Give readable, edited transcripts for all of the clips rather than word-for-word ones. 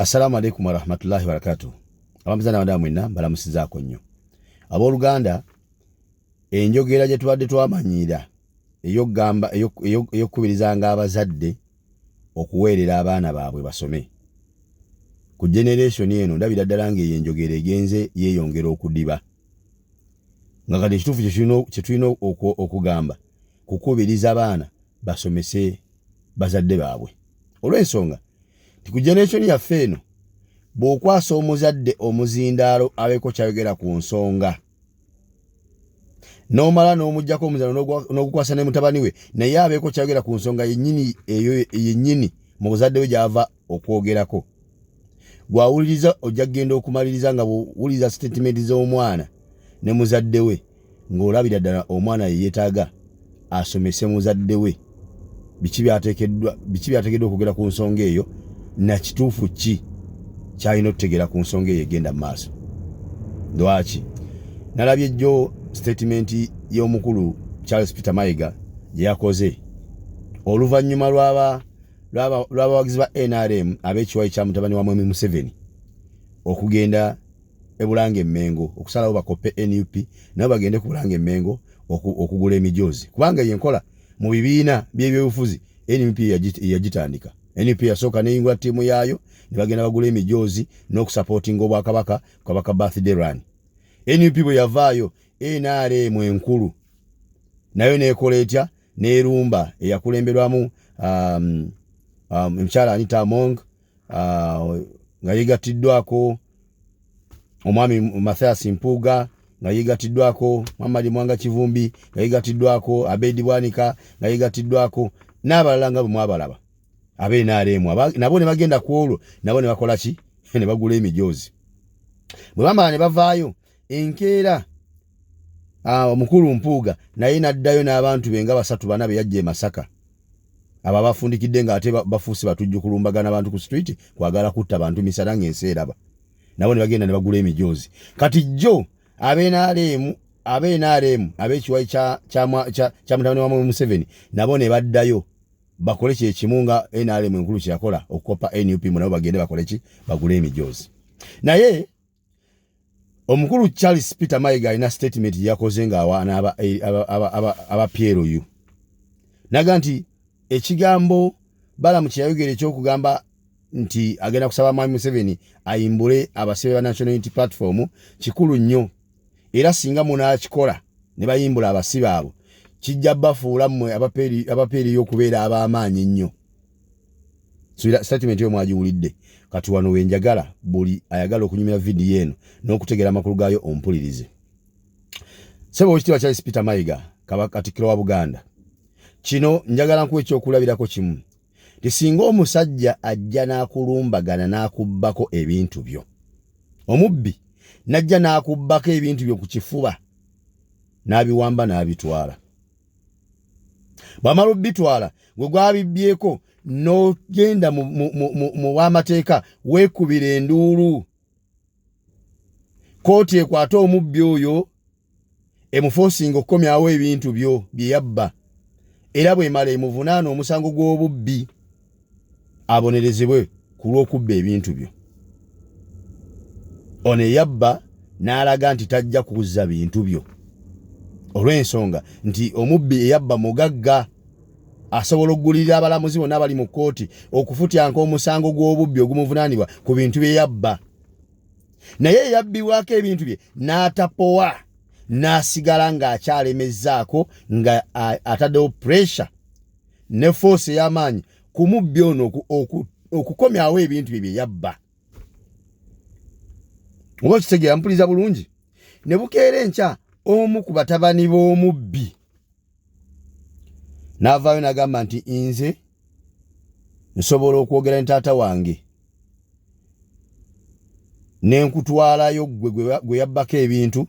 Assalamu alaikum warahmatullahi wabarakatuh. Abamuzana abadamu mwenna mbalamusizaako nnyo. Abooluganda, enjogera gye tubadde twamanyiira ey'okugamba ey'okukubirizanga abazadde okuweerera abaana baabwe basome ku generation eno, ndabira ddala ng'eyo enjogera egenze yeeyongera okudiba, nga kati ekituufu kye tulina okugamba kukubiriza baana basomese bazadde baabwe, olw'ensonga nti ku generation yaffe eno bw'okwasa omuzadde omuzindaalo abeeko kyayogera ku nsonga, n'omala n'omuggyako omuzindaalo n'ogukwasa ne mutabani we naye abeeko kyayogera ku nsonga yennyini eyo yennyini mu buzadde we gy'ava okwogerako, gwawuliriza ojja kugenda okumaliriza nga bw'owuliriza sitatimenti z'omwana ne muzadde we ng'olabira ddala omwana ye yeetaaga asomese muzadde we biki byateekeddwa okwogera ku nsonga eyo na kituufu ki ky'alina okutegeera ku nsonga eyo egenda mu maaso. Lwaki nalabye jjo sitatimenti y'omukulu Charles Peter Mayiga gye yakoze oluvannyuma lw'abawagizi ba NRM ab'ekiwayi kya mutabani wa Mwami Museveni okugenda e Bulange e Mmengo okusalawo bakoppe NUP nabo bagende ku Bulange e Mmengo okugula emijoozi, kubanga yenkola mu bibiina by'ebyobufuzi. NUP yagitandika, NUP yasooka neyingula ttiimu yaayo ne bagenda bagula emijoozi n'okusapootinga obwakabaka, Kabaka birthday run. NUP bwe yavaayo, NRM enkulu nayo neekola etya? N'erumba eyakulemberwamu omukyala Anita Among nga yeegattiddwako omwami Mathias Mpuuga, nga yeegattiddwako Muhammad Mwanga Kivumbi, nga yeegattiddwako Abedi Bwanika, nga yeegattiddwako n'abalala nga bwe mwabalaba abe NRM. Nabo ne bagenda ku olwo nabo ne bakola ki? Ne bagula emijoozi. Bwe bamala ne bavaayo enkeera, omukulu Mpuuga naye n'addayo n'abantu be nga basatu bana be yajja e Masaka, abo abafundikidde ng'ate bafuuse batujju kulumbagana bantu ku street, kwagala kutta bantu misana ng'ensi eraba. Nabo ne bagenda ne bagula emijoozi. Kati jjo abe NRM ab'ekiwayi kya mutabani wa Museveni nabo ne baddayo bakole kyekimu nga NRM enkulu kyeyakola okukopa NUP mu, nabo bagende bakole ki? Bagule emijoozi. Naye omukulu Charles Peter Mayiga alina statement gye yakoze ng'awaana aba PLU naga nti ekigambo Balamu kye yayogera ekyokugamba nti agenda kusaba Mwami Museveni ayimbule abasibe ba National Unity Platform kikulu nnyo, era singa munaakikola ne bayimbula abasibe abo, kijja bafuula mmwe abapeeriyo okubeera ab'amaanyi ennyo. Statement eyo mwagiwulidde. Kati wano wenjagala buli ayagala okunyumira vidiyo eno n'okutegeera amakulu gaayo ompulirize. Ssebo Owekitiibwa Charles Peter Mayiga, Katikkiro wa Buganda, kino njagala nkuwa ekyokulabirako kimu nti singa omusajja ajja n'akulumbagana n'akubbako ebintu byo, omubbi n'ajja n'akubbako ebintu byo ku kifuba n'abiwamba n'abitwala, bw'amala obbitwala, gwe gwabibbyeko n'ogenda mu bw'amateeka weekubira enduulu, kooti ekwate omubbi oyo emuforcinga okukomyawo ebintu byo bye yabba, era bwemala emuvunaana omusango gw'obubbi abonerezebwe ku lw'okubba ebintu byo. Ono eyabba n'alaga nti tajja kuzza bintu byo olw'ensonga nti omubbi eyabba mugagga, asobola okugulirira abalamuzi bonna abali mu kkooti okufutyanka omusango gw'obubbi ogumuvunaanibwa ku bintu bye yabba. Naye eyabbibwako ebintu bye n'atapowa n'asigala ng'akyalemezzaako nga ataddewo pressure ne force ey'amaanyi ku mubbi ono okukomyawo ebintu bye bye yabba. Oba okitegeera, mpuliza bulungi? Ne bukeera enkya, omu ku batabani b'omubbi n'avaayo n'agamba nti nze nsobola okwogera ne taata wange ne nkutwalayo ggwe gwe yabbako ebintu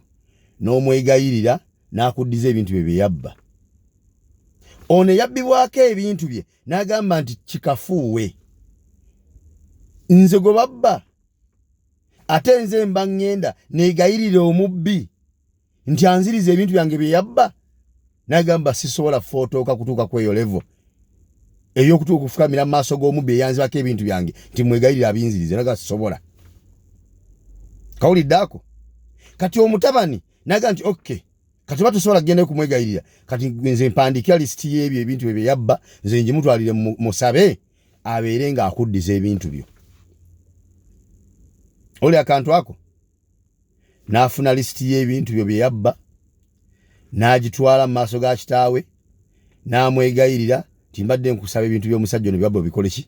n'omwegayirira n'akuddiza ebintu bye bye yabba. Ono eyabbibwako ebintu bye n'agamba nti kikafuuwe, nze gwe babba ate nze mba ŋŋenda neegayirira omubbi nti anziriza ebintu byange bye yabba? N'agamba sisobola footooka kutuuka ku eyo level. Ey'okutuuka okufukamira mu maaso g'omubbi eyanzibako ebintu byange nti mwegayirira abinzirize, naga sisobola. Kawulidde ako? Kati omutabani naga nti okay, kati oba tosobola kugenda kumwegayirira, kati nze mpandiikira lisiti y'ebyo ebintu bye yabba, nze ngimutwalire musabe abeere ng'akuddiza ebintu byo. Oli akantu ako n'afuna lisiti y'ebintu byo bye yabba, n'agitwala mu maaso ga kitaawe, n'amwegayirira nti mbadde nkusaba ebintu by'omusajja ono byabba obikole ki,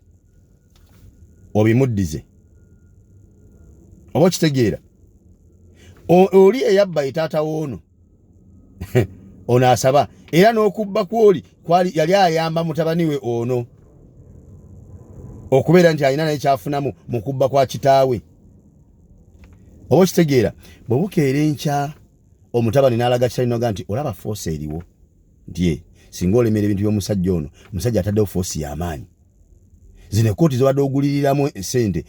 obimuddize. Oba okitegeera? Oli eyabba ye taata w'ono, ono asaba, era n'okubba kwoli kwali yali ayamba mutabani we ono okubeera nti alina naye kyafunamu mu kubba kwa kitaawe. Oba okitegeera? Bwe bukeera enkya, omutabani n'alaga kitaawe noga nti olaba force eriwo, nti ye singa olemera ebintu by'omusajja ono, omusajja ataddewo force y'amaanyi, zino ekkooti zobadde oguliriramu sente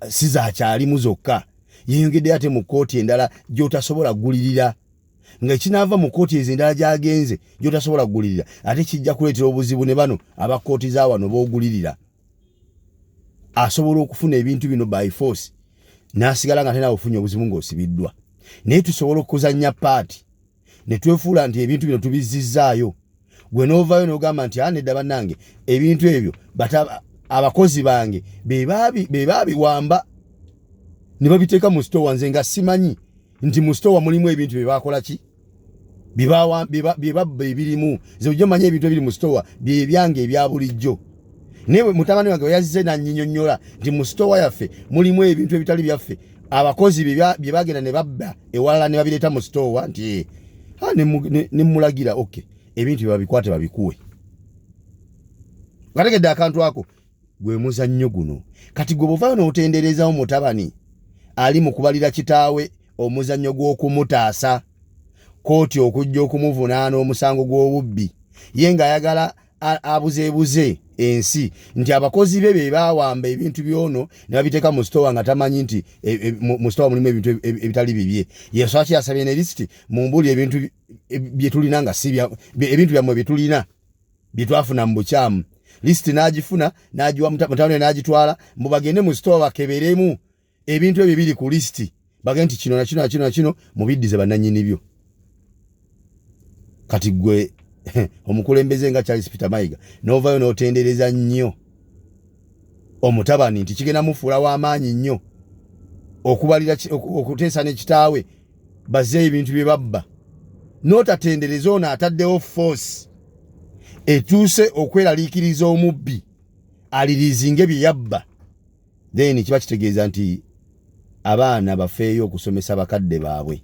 si zakyalimu zokka, yeyongedde ate mu kkooti endala gy'otasobola kugulirira, nga ekinaava mu kkooti ezo endala gy'agenze gy'otasobola kugulirira ate kijja kuleetera obuzibu ne bano aba kkooti za wano b'ogulirira. Asobola okufuna ebintu bino by force n'asigala nga tenawe ofunye obuzibu ng'osibiddwa. Naye tusobola okuzannya part ne twefuula nti ebintu bino tubizzizaayo, gwe n'ovaayo n'ogamba nti a nedda bannange, ebintu ebyo abakozi bange be baabiwamba ne babiteeka mu sitowa, nze nga simanyi nti mu sitowa mulimu ebintu bye baakola ki, bye babba ebirimu. Nze ojja omanyi ebintu ebiri mu sitowa bye byange ebya bulijjo, naye mutabani wange bwe yazze n'annyinyonnyola nti mu sitowa yaffe mulimu ebintu ebitali byaffe, abakozi bye bagenda ne babba ewalala ne babireeta mu sitowa, nti ne mmulagira okay, ebintu bye babikwate babikuwe. Ngategedde akantu ako gwe muzannyo guno. Kati gwe bw'ovaayo n'otenderezawo mutabani ali mu kubalira kitaawe omuzannyo gw'okumutaasa kooti okujja okumuvunaana omusango gw'obubbi, ye ng'ayagala abuzeebuze ensi nti abakozi be be baawamba ebintu by'ono ne babiteeka mu sitowa nga tamanyi nti mu sitowa mulimu ebintu ebitali bibye. Yeswaki yasabye ne lisiti mumbuli ebintu bye tulina nga si ebintu byammwe bye tulina bye twafuna mu bukyamu. Lisiti n'agifuna n'agiwa mutabani we n'agitwala mbu bagende mu sitowa bakeberemu ebintu ebyo biri ku lisiti, bagende nti kino na kino na kino na kino mubiddize bannannyini byo. Kati gwe omukulembeze nga Charles Peter Mayiga n'ovaayo n'otendereza nnyo omutabani nti kigenda mufuula w'amaanyi nnyo okubalira okuteesa ne kitaawe bazzeeyo ebintu bye babba, n'otatendereza ono ataddewo force etuuse okweraliikiriza omubbi aliriizinge bye yabba, then kiba kitegeeza nti abaana bafeeyo okusomesa bakadde baabwe.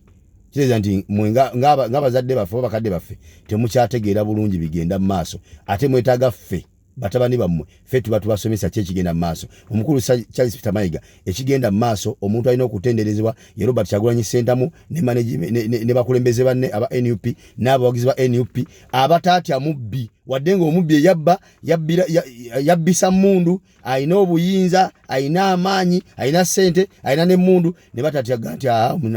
Kitegeeza nti mwe ng'abazadde baffe oba bakadde baffe temukyategeera bulungi bigenda mu maaso, ate mwetaaga ffe batabani bammwe, ffe tuba tubasomesa ki ekigenda mu maaso. Omukulu Charles Peter Mayiga, ekigenda mu maaso omuntu alina okutenderezebwa ye Robert Kyagulanyi Ssentamu ne bakulembeze banne aba NUP n'abawagizi ba NUP abataatya mubbi, wadde ng'omubbi eyabba yabbisa mmundu, alina obuyinza, alina amaanyi, alina ssente, alina n'emmundu, ne batatyaga nti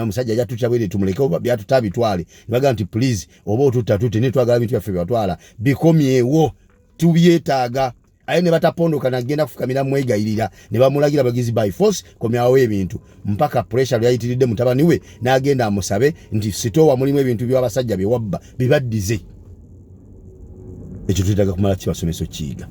omusajja ajja tutya bwere, tumuleke byatuta bitwale. Ne bagamba nti please, oba otutta tutte, naye twagala bintu byaffe byatwala bikomyewo, tubyetaaga. Aye ne batapondoka nagenda kufukamira mwegayirira, ne bamulagira bagizi by force komyawo ebintu, mpaka pressure lweyayitiridde mutabani we n'agenda amusabe nti sitowa mulimu ebintu by'abasajja bye wabba bibaddize. Ekyo twetaaga kumala kibasomesa okiyiga.